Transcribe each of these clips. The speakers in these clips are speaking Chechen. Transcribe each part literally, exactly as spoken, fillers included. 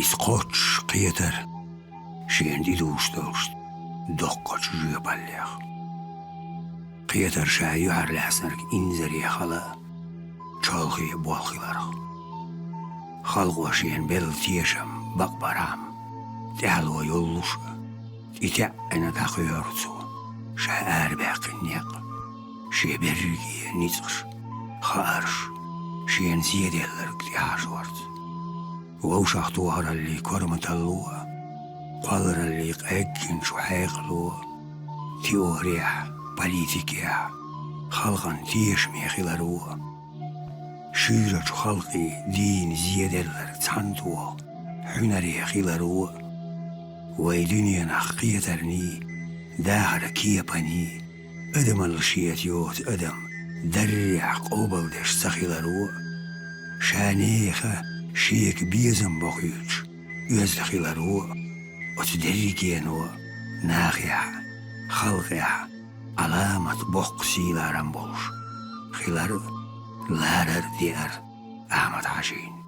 Иза кхоччуш кхетар шена тӀедугӀуш долчу доккхачу жоьпаллех. Кхетар ша юьхьарлаьцнарг инзаре хала а, чолхе болх хиларх. Халкъо шена белла тешам бакъбархьама, тӀаьхьало йоллуш а, тӀетаьӀӀина дӀакхоьру цо ша арабаьккхина некъ, шен берриге ницкъаш, хаарш, шена зеделларг тӀехьажорца. Вовшахтохараллий корматалло а, кхоллараллий къеггинчу хьекъало а, теорехь, политикехь, халкъан тешаме хиларо а, шуьйрачу халкъийн дийна зеделларг цхьаьнатоха хьуьнаре хиларо а, вай дуьненахь кхетарний, дахаран кепаний, адамалла шеца йоцу адам даррехь къобалдеш ца хиларо а, ша нехан шега безам бохуьйтуш оьзда хиларо а, оцу дерригено нахехь, халкъехь Ӏаламат боккха сий-ларам болуш хилар а, ларар а деара Ахьмад-Хьаьжина.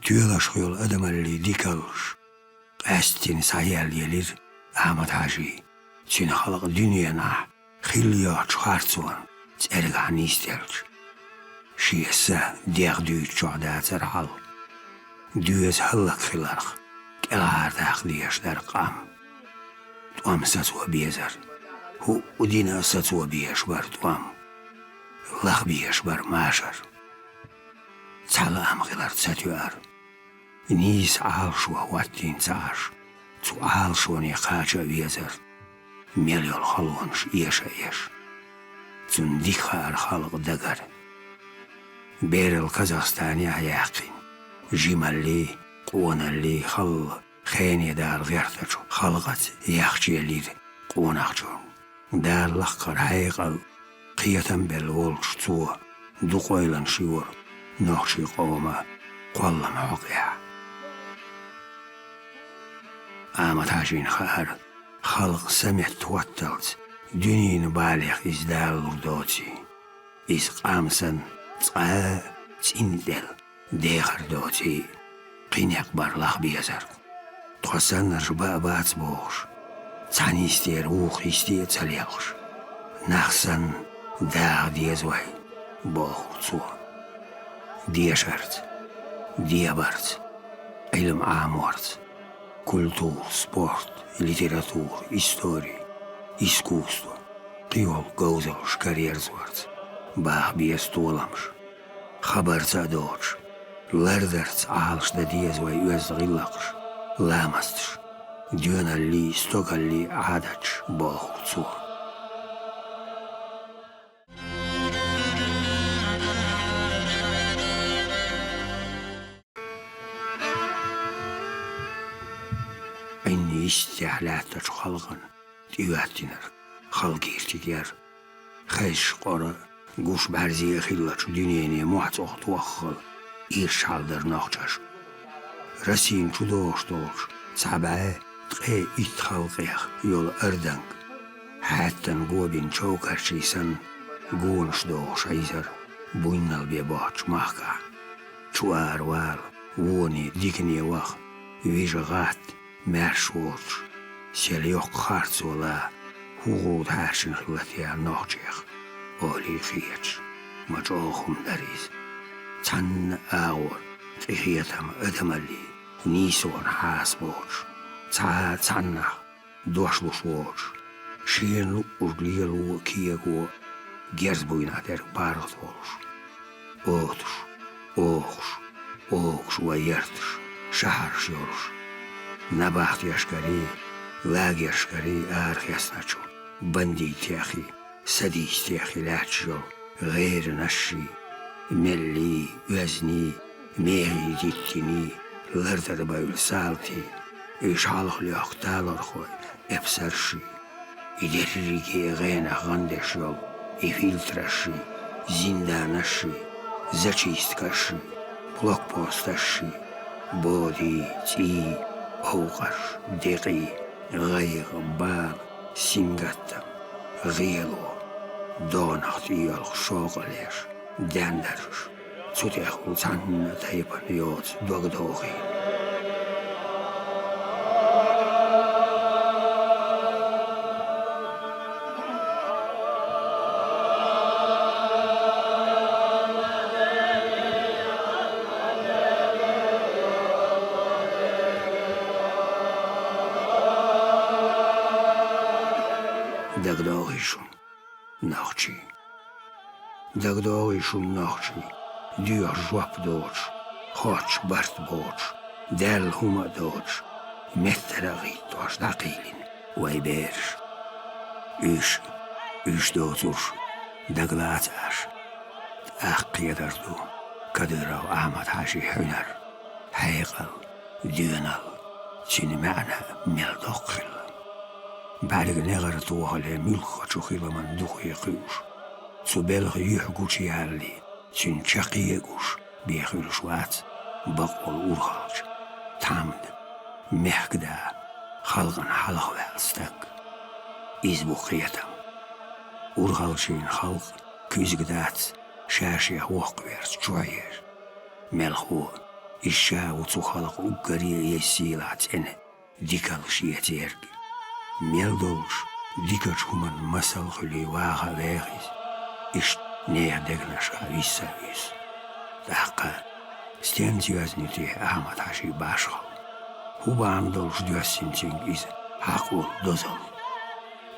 Тоьлашха йолу адамаллин дикаллаш къаьсттина схьаелла елира Ахьмад-Хьаьжи, цуьнан халкъ дуьненахь хилла йоцучу харцонан цӀергахь нисделча. Шен са дегӀ дуьйцучохь дацара хьал. Доьза хӀаллакьхиларх кӀелхьардаккха дезаш дара къам. ТӀом сацо безара. ХӀуъу дина а сацо безаш бара тӀом. Лаха безаш бара машар. Цхьа лаам хилар ца тоьара. Нийса Ӏалашо хӀоттийна ца Ӏаш, цу Ӏалашоне кхача а везара, мел йолу халонаш эша а эш. Цунна дика хаьара халкъ дагара. Берал Казахстанехь яьккхина, жималлий, къоналлий халла хене Дала гӀертачу халкъаца яхча елира къонахчунна. Дала лаккхара хьекъал, кхетам белла волчу цо дукха ойланаш йора нохчийн къоман кхоллам хьокъехь. Ахьмад-Хьаьжина хаьара, халкъан са метта хӀотталц дуьненан балех иза далалур доций. Иза къам санна цкъа а цӀинтӀел дехар доций, кхин некъ бара лаха безарг. Тхо саннарш баа бац бохуш, цхьана йистера вукху йисте а ца лелхаш, нах санна дагӀа деза вай, бохура цо. Дешарца, дебарца, Ӏилма Ӏаморца, культура, спорт, литература, истори, искусство, кхийолу говзаллаш караерзорца баха беза толамаш. Хабарца а доцуш, лардарца Ӏалашдан деза вай оьзда гӀиллакхаш, ламасташ, доьналлий, стогаллий, Ӏадаташ, бохура цо. Ӏинни йистехь лаьттачу халкъана тӀехӀоьттинарг халкъ гӀиртиг яра. Хезаш къора а, гуш бӀаьрзе а хиллачу дуьнене мохь цӀогӀа тоххал ирча хьал дара нохчашка. Расин чу догӀуш долчу цхьа бӀе ткъе итт халкъех йолу арданг, хьаьттан го бина човкарчий санна, гонаш дохуш хьийзара буйннал бен боцучу махкахь. Чу ара вала, воне, дикане ваха, вижа гӀатта, маьрша воцуш, сел йоккха харцо лан, хӀун гӀуда хьаьрчина хилла те нохчех, олий хеташ, ма чӀогӀа хӀума дара иза. Цхьанна а агӀор къинхетам, адамаллий, нийсонан хьаса боцуш, цхьа а цхьаннах дош луш воцуш, шена луъург лело а, кего а, герз буйнахь дерг паргӀат волуш. Отуш, охуш, огуш вай ярташ, шахьарш йолуш. Набахтешкарий, лагершкарий арахецначу бандитеххий, садистеххий лаьтташ йолу гӀеринашший, меллий, оьзний, мехий, диттиний, лартӀара бевлла салтий, уьш хьалха лоьхку талорхой, эпсаршший, и дерриге а гӀенах гӀандеш йолу и фильтрашший, зинданашший, зачисткашший, блокпосташший, бодий, цӀий, овкъаш, декъий, гӀайгӀа, бала, сингаттам, гӀело, донах тӀеоьлху шокъалеш, даьндаржаш, цу тӀехула цхьанна тайпана йоцу догдохий. ДагадогӀий шуна, нохчий. ДагадогӀий шуна, нохчий, доьхуш жоп доцуш, хоттуш барт боцуш, даьлла хӀума а доцуш, меттара а гӀиттош дӀакхийлина вай бераш. Уьш, уьш доцурш, дагалаца аш. ТӀаккха кхетар ду Кадыров Ахьмад-Хьаьжин хьуьнар, хьекъал, доьналла, цуьнан маьӀна мел доккха хилла. БӀаьрга негӀар тохале муьлххачу хиламан дукхе кхуьуш, цу белхан юьхь гучуялале, цуьнан чаккхе а гуш, бен хуьлуш вац бакъволу урхалча, тхьамда, мехкда, халкъана хьалхаваьлла стаг. Иза бу кхетам. Урхалчийн халкъ куьзга дац, ша-шех воккхаверца чохь еш. Мелхо, иза ша ву цу халкъан уггаре а еза сийлахь цӀена, дикалла шеца ерг. Мел долуш дикачу хӀуманна масал а хуьлий ваха а веха иза. Иштта нехан дегнашкахь виссавуьйсу. ТӀаккха стенца йоьзна ю техьа Ахьмад-Хьаьжин башхалла? ХӀун бахьана долуш доьссина цуьнга иза хьакъ волу дозалла?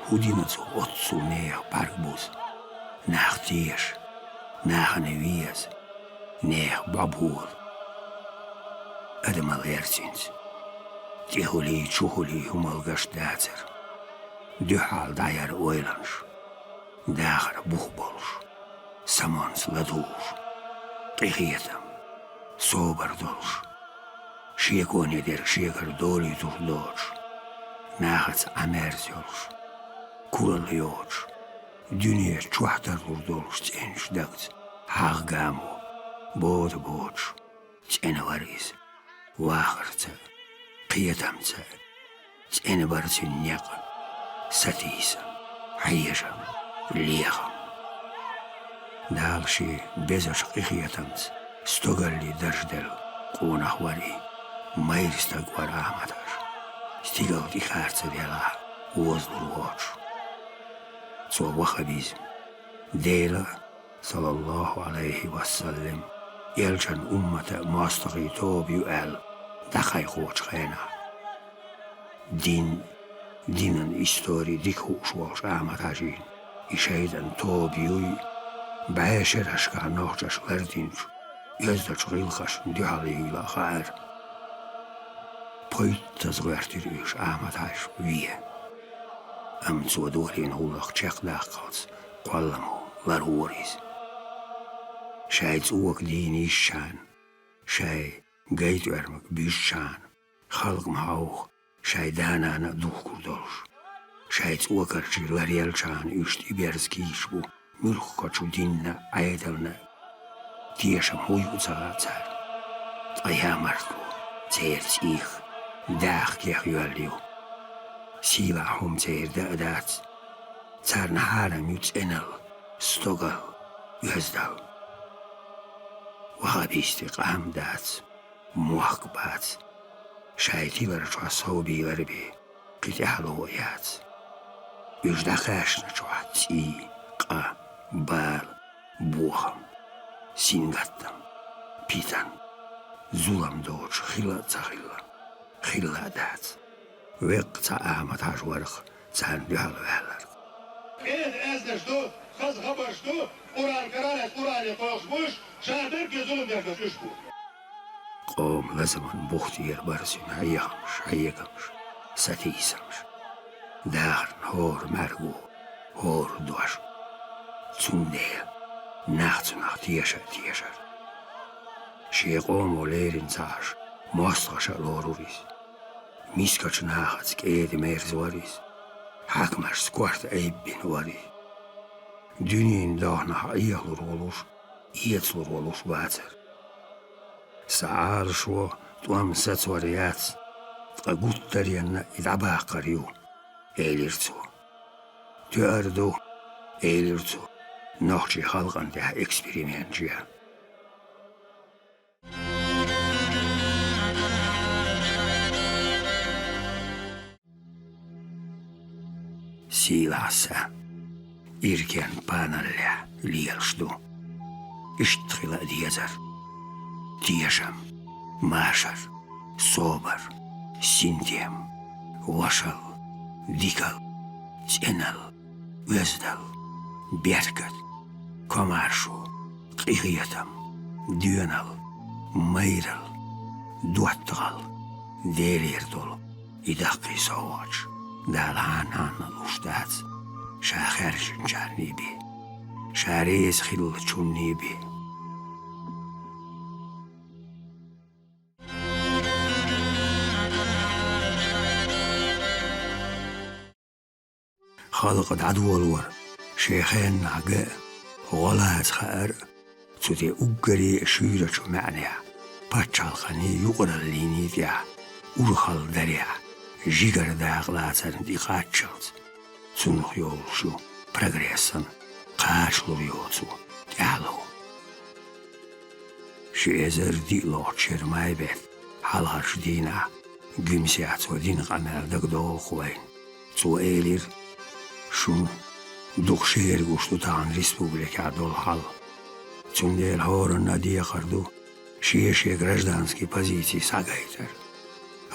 ХӀун дина цо оццул нехан бӀаьрг буза? Нах теша, нахана веза, нехан бӀо бола. Адамалла яра цуьнца. ТӀехулий, чухулий хӀумалгаш дацара. Дуьххьал дӀаяра ойланаш. Дахар бух болуш, самонца ладугӀуш, къинхетам, собар долуш, шеконе дерг шегара долуьйтур доцуш, нахаца Ӏамерза йолуш, куралла йоцуш, дуьне чохь тарлур долуш цӀеначу дагца хьагӀ гамо, бода боцуш, цӀена вара иза, вахарца, кхетамца. ЦӀена бара цуьнан некъ, сатийсам, хьежам, лехам. Дала шен безачу къинхетамца стогаллий даржаделла къонах вара и. Майра стаг вара Ахьмад-Хьаьжа, стигала тӀехьа ца делахь, озалур воцуш. Цо ваххабизм, Дела, саллаллаху Ӏалайхи ва саллам, элчан уммата мостагӀийн тоба ю аьлла, дӀакхайкхочу хенахь. Дин, динан истори дика хууш волуш Ахьмад-Хьаьжина, и шайтӀан тоба юй, бӀе шерашкахь нохчаша лардинчу оьздачу гӀиллакхашна дуьхьал юйла а хаьара. Пхуьйттаза гӀоьртира уьш Ахьмад-Хьаьжа вен. Амма цо долийна гӀуллакх чекхдаккхалц кхолламо ларвора иза. Шайн цӀока дийна йисчхьана, шайн гайтӀоьрмаг буьжчхьана, халкъ ма хьовха, шайн да-нана а духкур долуш. Шайн цӀокарчий ларъелчхьана уьш тӀеберза кийча бу муьлххачу динна а, Ӏедална а. Тешам хӀун ю ца хаьа царна. Ткъа ямартло церан цӀийх, дахкех йоьлла ю. Сийлахь хӀума церан дан а дац. Царна хьарам ю цӀеналла, стогалла, оьздалла. Ваххабистийн къам дац, мохк бац. Шайн тилар чохь совбийлар бен кхин тӀаьхьало а яц. Уьш дӀакхаьчначохь цӀий, къа, бала, бохам, сингаттам, питан, зулам доцуш хилла а ца хилла, хилла а дац. Веккъа цхьа Ахьмад-Хьаьжа вара-кх царна дуьхьал ваьлларг. КӀеда аьзнаш ду, хаза хабарш ду, Къуръан каралаьцна Къуръане кхойкхуш бу уьш, ша дерриге зулам деш долуш уьш бу. Къоман лазаман бух тӀера бара цуьнан хьехамаш, хьегамаш, сатийсамаш. Дахарна хӀора мӀаьрго, хӀора дош. Цундела нах цунах теша а тешара. Шен къомо лерина ца Ӏаш, мостагӀаша а лорура иза. Мискачу нахаца кӀеда-мерза вара иза. Хьаькамашца корта айббина вара иза. Дуьненан догӀанахь Ӏехалур волуш, эцалур волуш вацара. Сан Ӏалашо тӀом сацор яц, ткъа гуттаренна и дӀабаккхар ю, элира цо. Тоьар ду, элира цо, нохчийн халкъан тӀехь эксперимент яь. Сийлахь са иркен паналлехь лелаш ду. Иштта хила а дезар: тешам, машар, собар, синтем, вашалла, дикалла, цӀеналла, оьздалла, беркат, комаршо, къинхетам, доьналла, майралла, доттагӀалла, Делера долу и даккхий совгӀаташ Дала хьанна-хьанна луш дац, Ша хаьржинчарний бен, Ша реза хиллачунний бен. Халкъ дӀадолор шен хеннахь ган а, гӀо лаца хаар а, цу тӀе уггаре а шуьйрачу маьӀнехь, пачхьалкханий юкъараллиний тӀехь урхалла дарехь, жигара дакъалацарна тӀекхаччалц, цунах йолуш ю прогрессан кхачалур йоцу тӀаьхьало. Ши эзар диъ лохучу шеран май бетта хьалхарчу дийнахь Гуьмсехь цо дина къамел дагадогӀу-кх вайна. Цо элира: «Шуна дукха шера гуш ду тахана республикехь долу хьал. Цундела хӀоранна а декхар ду шен-шен гражданский позици схьагайтар.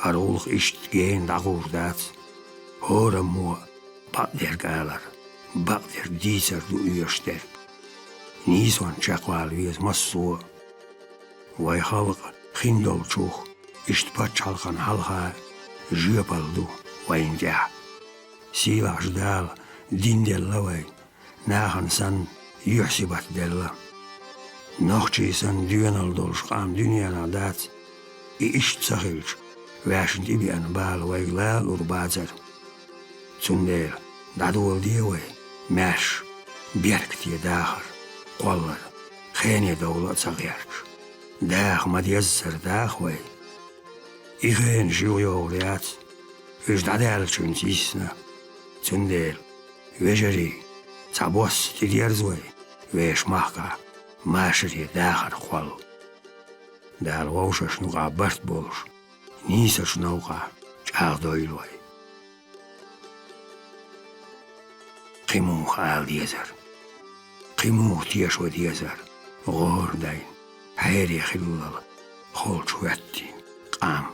ХӀара гӀуллакх иштта гена дӀагӀур дац. ХӀораммо бакъдерг алар, бакъдерг дийцар ду оьшуш дерг. Нийсонна чекхвала веза массо а. Вай халкъ хиндолчух иштта пачхьалкхан хьалха жоьпалла ду вайна тӀехь. Сийлахьчу Дала дин делла вайна, нахана санна юьхь-сибат делла. Нохчий санна доьналла долуш къам дуьненахь дац, и иштта ца хилча, ваьшна тӀебеана бала вайга лалур бацара. Цундела дӀадоладе вай маьрша, беркате дахар, кхоллар, хене довла а ца гӀерташ. Даха ма-деззара даха вай. И хенаш юхайогӀур яц, уьш дӀадаьллачуьнца йисна. Цундела, вежарий, цхьабосса тӀедерза вай вешан махкахь машаре дахар, кхолла. Дала вовшашна юкъахь барт болуш, нийсачу новкъахь чӀагӀдойла вай». Кхин муха ала дезара? Кхин муха тешо дезара гӀора дайна хьере хиллал холчу хӀоьттина къам?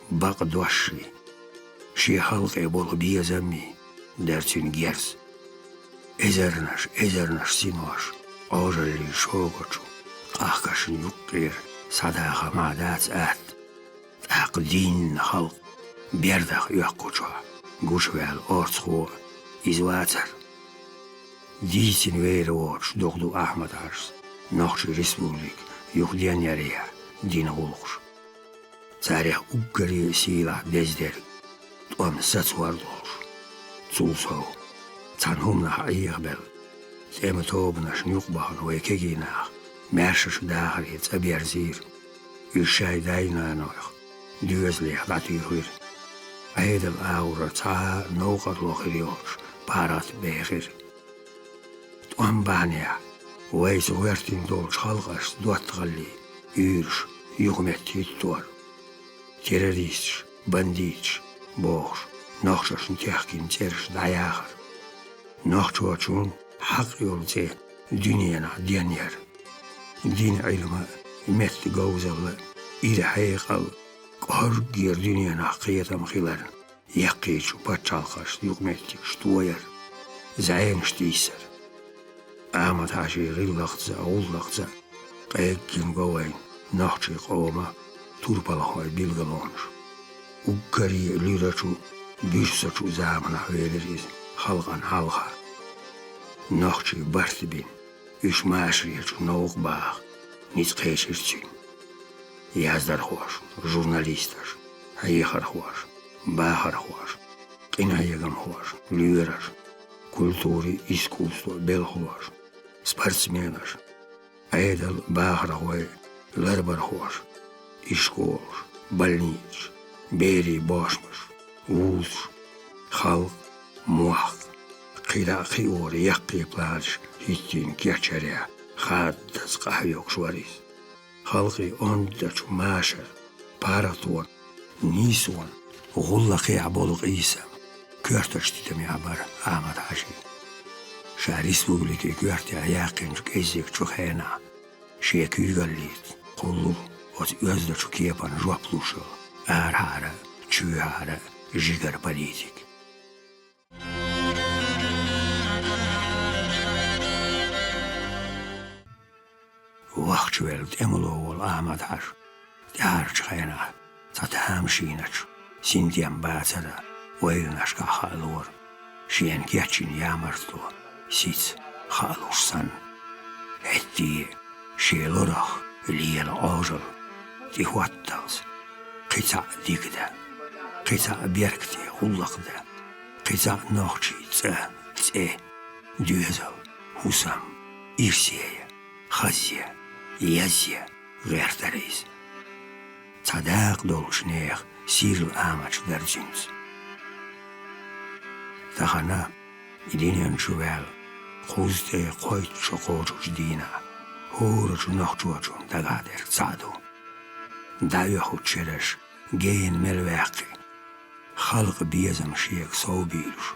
Бакъдошший, шен халкъе болу безаммий дара цуьнан герз. Эзарнаш, эзарнаш синош Ӏожаллин шогачу къахкашна юккъера схьадаха ма дац атта. ТӀаккха дийнна халкъ бердах оьккхучохь гучуваьлла орцахо а иза вацара. Дийцина вер воцуш дукха ду Ахьмад-Хьаьжас Нохчийн Республика юха денъярехь дина гӀуллакхаш. Царех уггаре а сийлахь деза дерг тӀом сацор долуш. Цул сов, цхьана хӀуманах Ӏехабелла, тӀеман тобанашна юкъабахана вай кегий нах маьршачу дахаре цӀа берзийра. Уьш шайн дай-нанойх доьзалех дӀатуьйхира. Ӏедалан агӀора цхьа а новкъарло хир йоцуш паргӀат бехира. ТӀом бахьанехь вайца гӀоьртина долчу халкъашца доттагӀаллин уьйраш юхаметтахӀиттор, террористаш, бандиташ бохуш, нохчашна техкина цӀераш дӀаяхар, нохчочун хьакъ йолу цӀе дуьненахь денъяр, дин-Ӏилма, меттан говзалла, ира-хьекъал, кӀорггера дуьненахь кхетам хиларна яккхийчу пачхьалкхашна юкъаметтигаш тояр, зӀенаш тийсар. Ахьмад-Хьаьжин гӀиллакхца а, гӀуллакхца а къеггина го вайн нохчийн къоман турпалхойн билгалонаш. Уггаре а луьрачу, буьрсачу заманахь велира иза халкъана хьалха. Нохчий барт бина, уьш машаречу новкъа баха ницкъ кхечира цуьнан. Яздархошна, журналисташна, хьехархошна, бахархошна, къинхьегамхошна, лоьрашна, культури, искусство белхалошна, спортсменашна, Ӏедалан бахархойн ларбархошна, ишколаш, больницаш, берийн бошмаш, вузаш, халкъ, мохк, кхидӀа а кхиоран яккхий планаш хӀиттийна кечъярехь, хаддаза къахьоьгуш вара иза. Халкъе ондачу машар, паргӀатонан, нийсонан гӀуллакхехь болу къийсам коьртачу тидамехь бара Ахьмад-Хьажин. Ша республике коьртехь яьккхинчу кӀеззигчу хенахь, шен куьйгаллица кхуллура оцу оьздачу кепана жоп луш йолу арахьара а, чоьхьара а жигара политик. Вахчавелла тӀемало волу Ахьмад-Хьажа тӀаьхьарчу хенахь цхьа тамашийначу, синтем бацара ойланашкахь хаалора, шена кечйина ямартло сица хаалуш санна. ХӀетте шен лорах лела Ӏожалла тӀехӀотталц, кхин цхьаъ дика дан, кхин цхьаъ беркате гӀуллакх дан, кхин цхьаъ нохчийн цӀа, цӀе, доьзал, хӀусам ирсе ян, хазъян, язъян гӀертара иза. Цхьа дакъа долчу нехан сирла амач дара цуьнца. Тахана, и дуьнен чу ваьлла, кхузткъе кхойтта шо кхочучу дийнахь, хӀорачу нохчочун дагахь дерг цхьаъ ду. ДӀаоьхучу шераш гена мел ваьккхи, халкъан безам шега совбуьйлуш,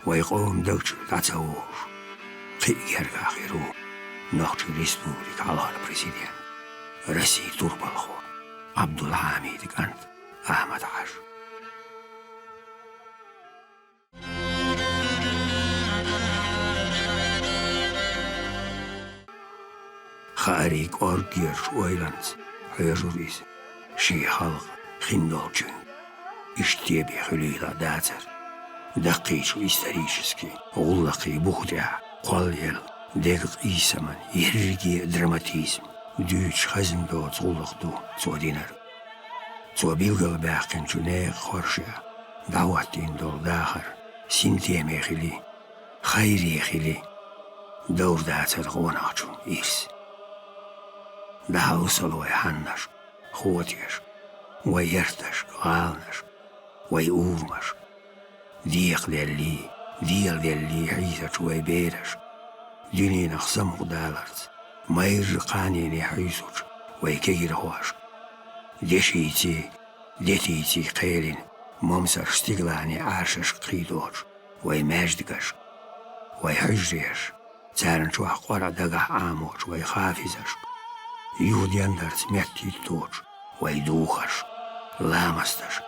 вайн къоман даг чуьра дӀа ца вогӀуш, кхин а гергахь хир ву Нохчийн Республикан хьалхара президент, Россин турпалхо Ӏабдулхьамидан кӀант Ахьмад-Хьажа. Хаарийн кӀорггерачу ойланца хьоьжура иза шен халкъан хиндолчуьнга. Иштта тебе хуьлийла а дацара. Даккхийчу исторически гӀуллакхийн буха тӀехь кхоллаелла деган къийсаман ерриге а драматизм дуьйцуш хазна доцу гӀуллакх ду цо динарг. Цо билгалбаьккхинчу нехан хоршехь дӀахӀоттийна долу дахар синтеме хили, хайре хили, довр дацара къонахчун ирс. ДӀахьовсал вай хьаннашка, хотешка, вай ярташка, гӀаланашка, вай урамашка. Декхаделлий, деладеллий хьийзачу вай берашка, дуьненах самукъадаларца майрра кханене хьуьйсучу вай кегирхошка, дешиций, детиций кхелина момсарш стигаланийн Ӏаьршашка кхийдочу вай маьждигашка, вай хьуьжареш, царна чохь Къуръан дагахь Ӏамочу вай хафизашка, юха дендарца меттахӀитточу вай духаршка, ламасташка,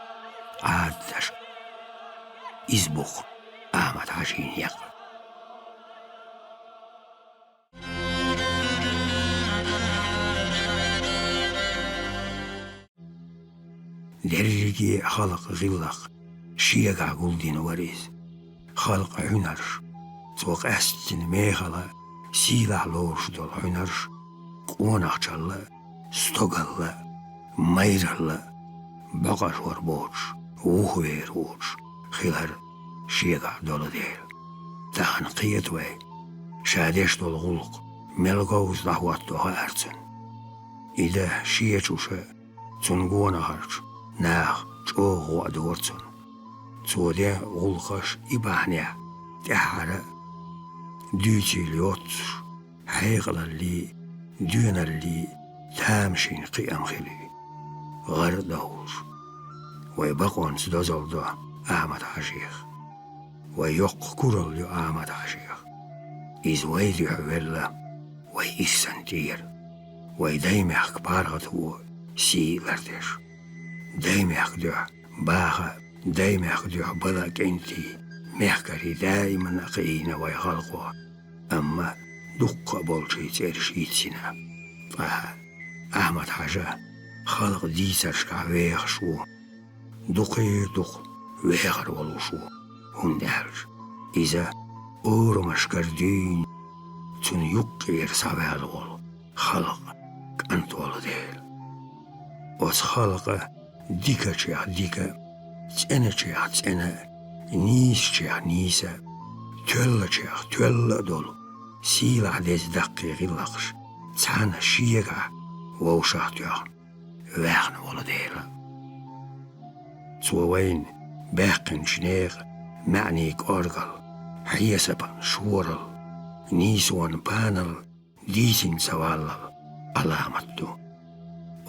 Ӏадаташка. Иза бу-кх Ахьмад-Хьажин некъ. Дерриге а халкъан гӀиллакх шегахь гулдина вара иза. Халкъан хьуьнарш, цо къаьсттина мехала а, сийлахь лоруш долу хьуьнарш, къонахчалла а, стогалла а, майралла а боккъал хӀора боцуш, вухавер воцуш хилар шегахь долу дела. Тахана кхета вай, ша деш долу гӀуллакх мел говза дӀахӀотто хаьара цунна. И дан шен чуьра, цунна гонахарчу наха чӀогӀа гӀо а дора цунна. Цо ден гӀуллакхаш и бахьанехь тӀаьххьара а дуьйцийла йоццуш, хьекъалаллий, доьналлий тамашийна кхиам хили, гӀар а довлуш. Вай бакъонца дозалла до Ахьмад-Хьажех. Вай йоккха куралла ю Ахьмад-Хьажех. Иза вай дуьхьа велла, вай ирсан тӀера. Вай даймехкан паргӀато сий лардеш. Даймехкан дуьхьа баха а, даймехкан дуьхьа бала а кӀентий, мехкарий даиман а кхиийна вай халкъо. Амма дуккха а болчийн цӀераш йицйина. Ткъа Ахьмад-Хьажа халкъан дийцаршкахь вехаш ву. Дукхера дукха вехар волуш ву, хӀунда аьлча иза орамашкара дуьйна, цунна юккъера схьаваьлла волу халкъан кӀант волу дела. Оцу халкъан дикачех дика, цӀеначех цӀена, нийсачех нийса, тоьллачех тоьлла а долу сийлахь деза даккхий гӀиллакхаш цхьаьна шегахь вовшахтоьхна ваьхна волу дела. Цо вайна баьккхинчу некъан маьӀнийн кӀоргалла, хьесапан шорал, нийсонан панал дийцина ца валлал Ӏаламат ду.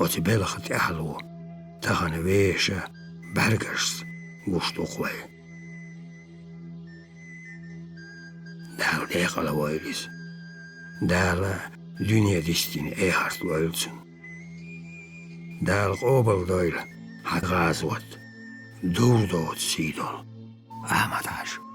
Оцу белхан тӀаьхьало тахана вешан бӀаьргашца гуш ду-кх вай. Дала декъала войла иза. Дала дуьне дистина эхарт лойла цунна. Дала къобалдойла хьан гӀазот, дов доцу сий долу, Ахьмад-Хьаьжа.